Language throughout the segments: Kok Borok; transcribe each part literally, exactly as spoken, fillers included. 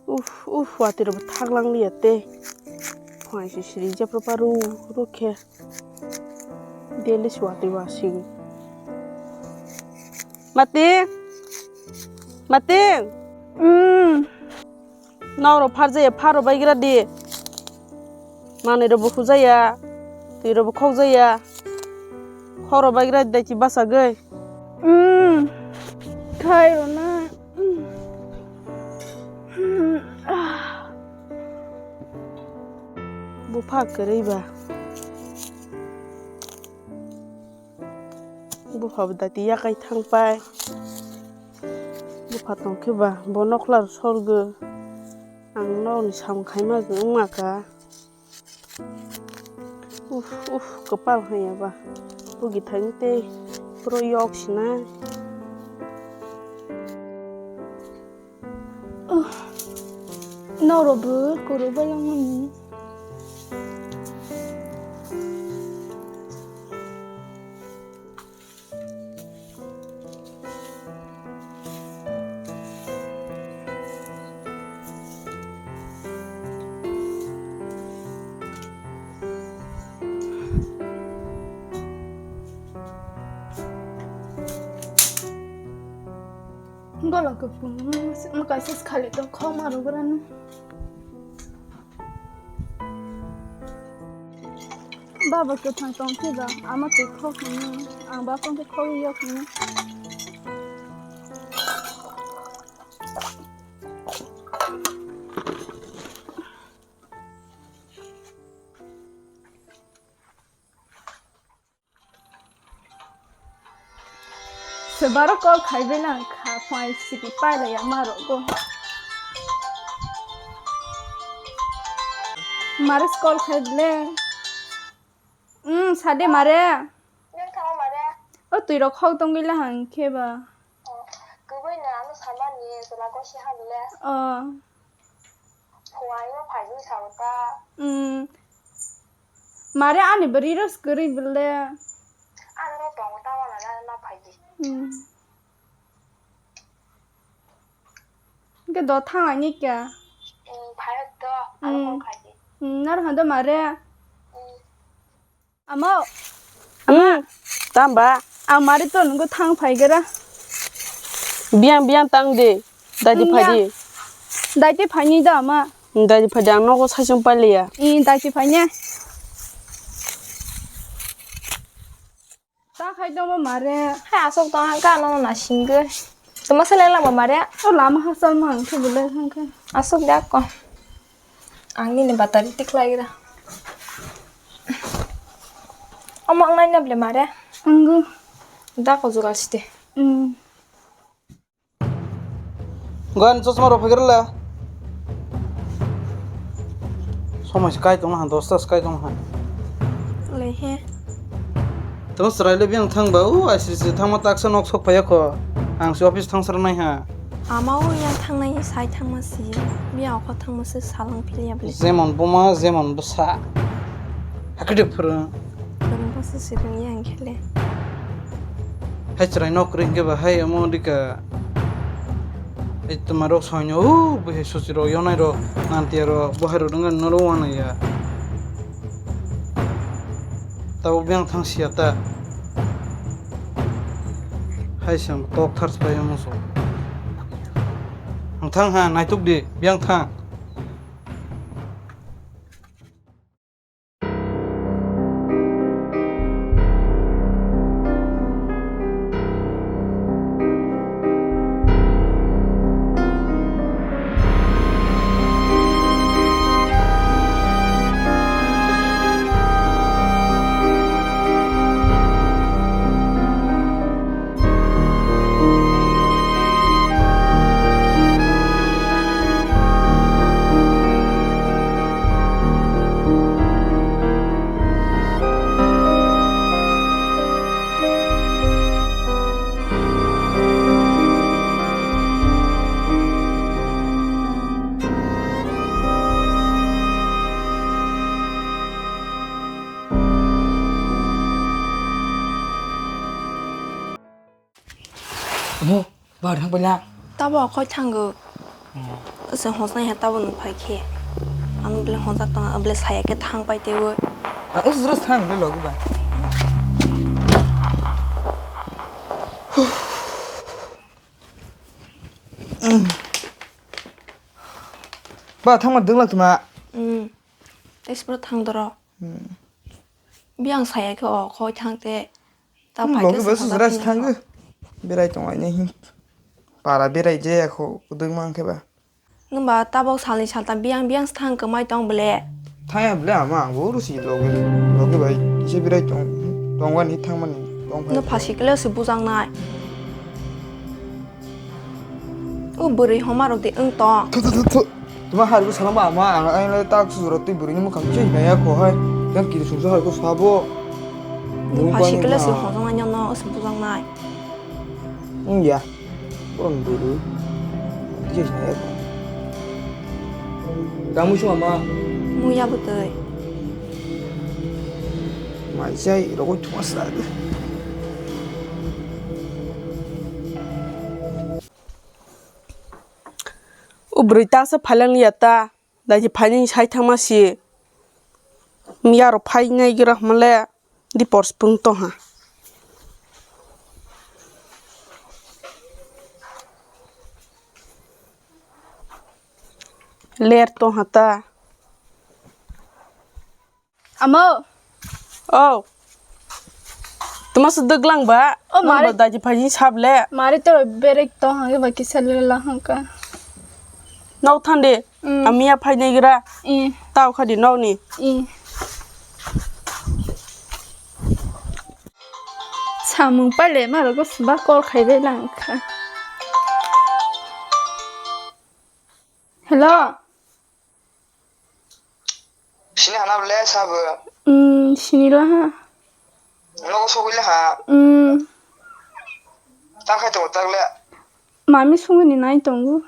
Uf, uf, watwi rok bo thang lang liya tei. Phuaing se siri jepro paru rukhe. Daily se watwi wasing. Mati. Mati. Mm. Norok pharjaya, pharo baigra di. Manwi rok bo hujaya, twi rok bo khokjaya. Khoro baigra di dai chi bachagwi. Mm. Khai rwna. Mm. Ah. Bupha kwrwi ba. Bupha bo dati yakai thangpai. Bupha tongkhe ba bo nokla rw sorgo. Ang nokni samung khaima wngma ka. Uf, uf, kwpal haiya ba. Bugi thani tei puro yok sinai. Norok bo kwrwi bai wngmani. Golo kwpung, mwkaisa khali to khoma rwgrano. Baba kwthang tongkhe ba, ama twi khok hwnwi, ang ba tongkhe khogwi yok hwnwi. Sebaro call khaibai lang kha, phone siki pailaiya ma rogo. Mare call khai bile? Hmm, sade mare. Nang thangma mare? O twi rok khok tongwi la hang khe ba. Oh, kwbui no ano samani chwla gosi ha bile. Oh. Phuaio phaidi sao ta. Hmm. Mare ani bwrwi rok kwrwi bile. Ano tongo ta wana na phaidi. Hmm. Hwnkhe do thang ani kya? Hmm, phai to, ano hmm, phone khaidi. Hmm, nar hando mare. Hmm. Ama. Ama. Hmm, tamba. Ang mari to nungko thang phai gra. Biyang biyang tang de. Daiti hmm, phai ya. Di. Daiti phai ni da ama. Hmm, daiti phai di ang nogo sai sung pai liya. Hmm, daiti phai ni. Ta khai do ma mare. Hai asok tong ang ka no na singge. Tuma se leng lang ba mare. O lama hasal ma ang khe bule thang khe. Asok da ko. Ang nini batari tikhlai gra. Omo ang nai na ble mare. Anggo. Da ko jugal site. Hmm. Gan chosma rok phaikar la. Somoi se kai tong ha, dosta se kai tong ha. Lehe. Tamo chwrai le biyang thang ba, u aisri se thangma taksa nok sok phaiya kho. Ang se office thang sar nai ha. Ama o ya thangnai sai thangma si. Biyang okho thangma se salang philiya bole. Jemon buma, jemon bwsa. Hakhe de phuru. Kwrwngsa se swrwngya hwnkhe le. Hai chwrai nok kwrwi hwnkhe ba hai omo dika. Ei twma rok soino o bwhai suchi rok yonai rok nantiya rok bwhai rok wngkha noro wanaya. Tabuk biyang thang siya ta. Hai se ang tok thar se pai omo so. Ang thang ha naituk di biyang thang. Omo, Bar thang paila. Tabo khoi thango. Hmm. Ase hosnai ha tabo nung phai khe. Ang bele honjak tong, ang bele saya khe thang pai tewi. Ah, us ros thang bele logi ba. Ba thangma dwng lak tuma. Hmm. Tei sipro thang doro. Hmm. Biyang saya khe o khoi thang te. Ta Hmm, phai logi khe ba se susra thang si thang khe. Berai tong ai nei hin. Para berai je kho kudung mang khe ba. Nungba tabok salni salta biyang biyang se thang kwmai tong bele. Thang ya bele ama ang bo rusi logi logi bai kisa berai tong tong wani thang mani tong phai. No phasi kele se bujang nai. O bwrwi homa rok de wng tong. Thu, thu, thu, thu. Tuma hari bo salama ama ang ai le tak sujuro tei bwrwi ni mukhang se hinai ya kho hai. Yang kiri sungsa hai ko sabo. Ni Bung phasi bani kele na. Se hojong ai no se bujang nai. Wng ya. Boron bwrwi. Kisa hinai ya kho. Kamu sung ama. Muya bwtwi. Mai sai rogoi thuma sa. O bwrwi ta se phailang liya ta, daiji phainai sai thangma si. Miya rok phainai gira hwnle, di por spung tongha. Ler tongha ta. Amo. Oh. Tuma se dwglang ba? Oh, nang mari. Ba daji phaji sable. Mari to berek to hange ba kisa lela hangka. Nau thande. Mm. Amiya phai negra. Mm. Tau khadi nau ni. Mm. Samung pale maro go sba call khai bai langkha. Hello. Sini hana bole sabo. Hmm, sini lah ha. Nogo sogwi lah ha. Hmm. Tang khai tongo tak le. Mami sungni nai tongo.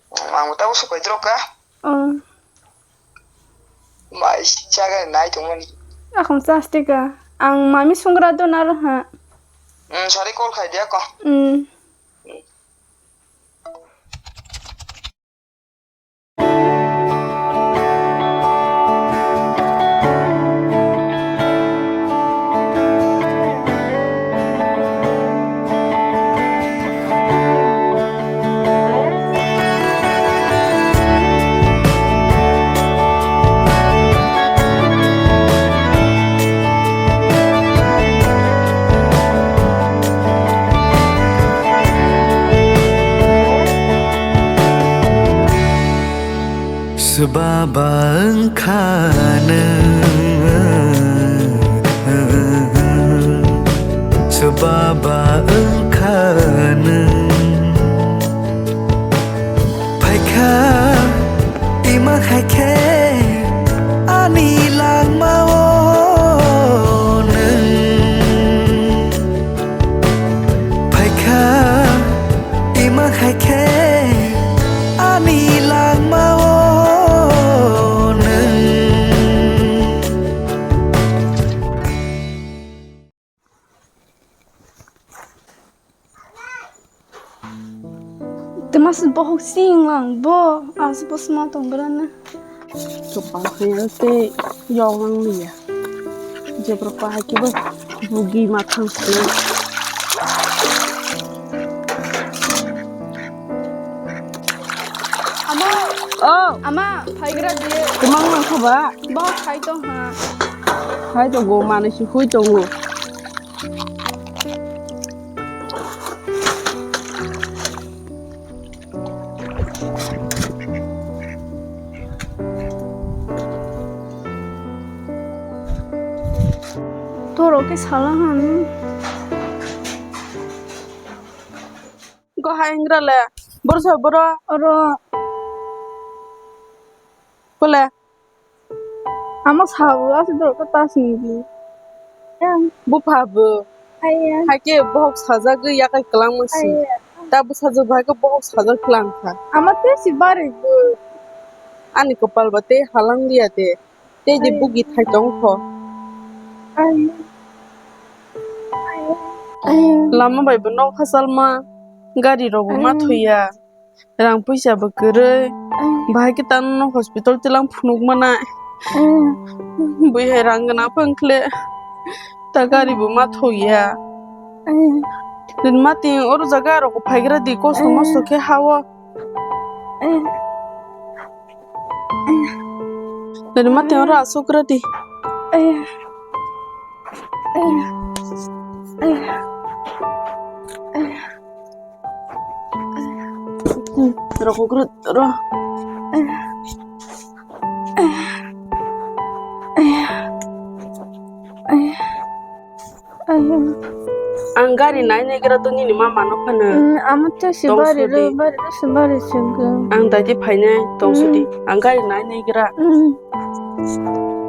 Ang ta usu kai drok ka. Oh. Mai chaga nai tongmani. Akham chastika. Ang mami sungra do naro ha. Hmm, sari call khai dia ko. Hmm. Swbaba wngkha nwng, swbaba wngkha nwng. Phaikha ima hai khe ani langmao nwng. Phaikha ima hai khe ani langmao nwng. Tama se bohok sing lang bo, as bo sma tong gra na. Chupang khayal te yong lang liya. Jebra pa hai ke ba bugi ma thang sana. Ama. Oh. Ama, phaigra diye. Tumang nang kha ba? Bo phai tong ha. Phai tongo, manwi se hui tongo. Toro ke sala hanu. Go ha ingra le. Boro sa boro. Oro. Kole. Amo sabu ase dorkar ta sini di. Bupha bo. Aya. Haike bohok sajagwi yakai kwlangma si. Aya. Ta bwsajwk bo haike bohok sajak kwlangkha. Ama te si bari bo. Ani kwpal ba tei halang liya de. Tei di bugi thai tong kho. Aya. Aya. Lama bai bo nok hachal ma. Gari rok bo ma thwi ya. Rang puisa bo kwrwi. Bahai khe tamo no hospital tilang phunuk mana. Bui hai rang gana phang khle. Ta gari bo ma thwi ya. Din ma tin oro jaga rok phaigra di kosto mosto khe hawo. Nani mate oro asuk radi. Rokok ro. Ang gari nai nai gra to nini mama no phano. Amo te si bari ro, bari ro si bari si go. Ang daiti phainai tong sudi. Ang gari nai nai gra.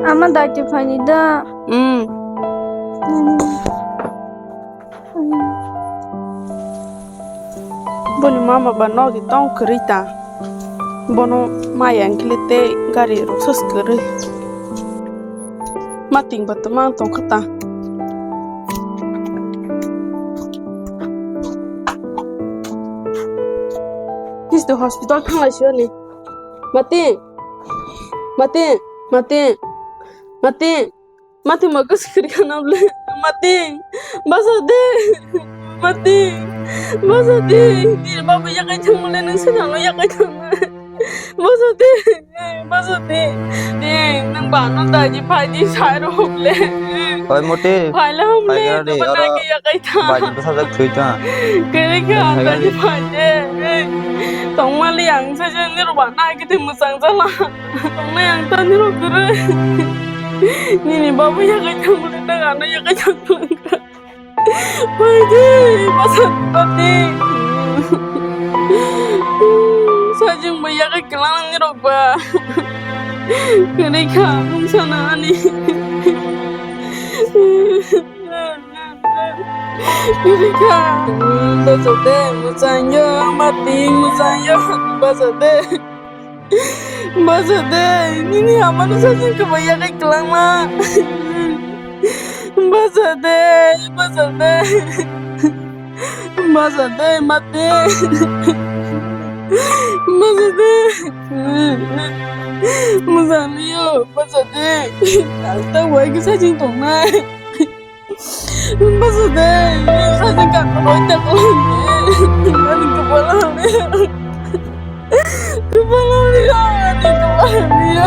Ama daiti phaini da. Boni mama ba nogi tong kwrwi ta. Bono maya wngkhe tei gari rok sos kwrwi. Ma ting ba tongma tong kha ta. Kistu hospital thanglai siyoni. Mating. Mating. Mating. Mating. Mati ma kwswk kwrwi khana bwle. Mati, basa de. Mati, basa de. Nini babu yakai thang bwle, nwng swnamno yakai thang bwle. Basa de, basa de. Ni, nwng bano daji phaidi sai rw bwle. Oi, Moti. Phaila bwle, phaigra de, nwng oro bana ke yakai thang. Baji bwsajak thwi thang. Kwrwi kha, daji phaide. Tongmali ang sai sai nini rw bana ke te mwchang jala. Tongnai ang tani rok kwrwi. Nini babu yakai thang bwle tang ano yakai thang bwle. Phaidi, basa phaidi. Sajing ba yakai kwlang nini rok ba. Kwrwi kha, mung sana ani. Kwrwi kha. Basa de, mwchang yo, mati, mwchang yo, basa de. Basa de, nini amano sajing kwbai yakai kwlangma. Basa de, basa de. Basa de, mati. Basa de. Basa liyo, basa de. Ang ta wai khe sajing tongnai. Basa de, sajing kakno roi ta kwlangni. Ani kwpal hamya. Kwpal hamya, ani kwpal hamya.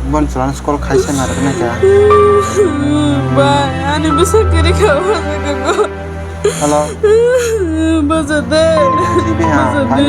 Bon chwla school khaisa narwknai kha. Bai, ani bwsa kwrwi kha o jaga go. Hello. Basa de. Basa de.